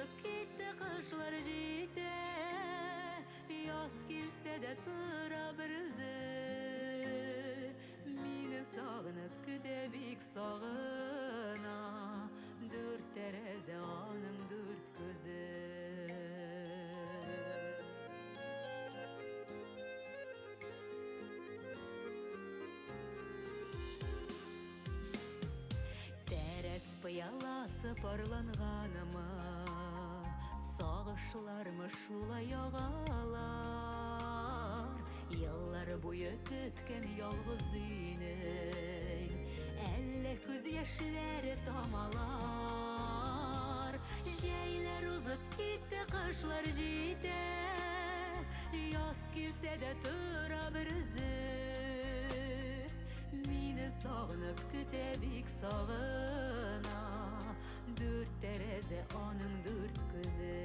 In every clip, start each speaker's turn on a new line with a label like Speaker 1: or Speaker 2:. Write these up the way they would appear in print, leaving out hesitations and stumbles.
Speaker 1: узып китте, кышлар җитә. Яз килсә дә тора бер үзе. Мине сагынып көтә, бик сагына. Дүрт тәрәзә аның дүрт күзе. Тәрәз пыяласы парланганмы, Сагышлармы шулай агалар? Еллар буе көткән ялгыз өйнең Әллә күз яшьләре тамалар? Җәйләр узып китте, кышлар җитә, Яз килсә дә тора бер үзе. Мине сагынып көтә, бик сагына. Дүрт тәрәзә аның дүрт күзе.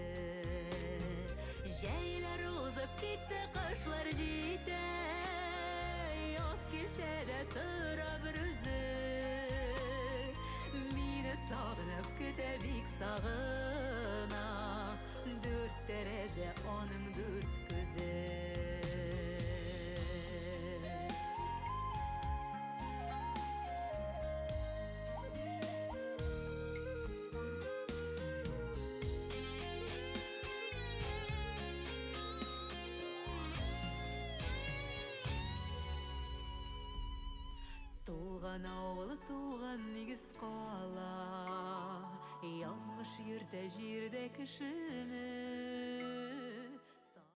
Speaker 1: Җәйләр узып китте, кышлар җитә. Яз килсә дә тора бер үзе. Мине сагынып көтә, бик сагына. Дүрт тәрәзә аның дүрт күзе. Туган авыл, туган нигез кала. Язмыш йөртә җирдә кешене.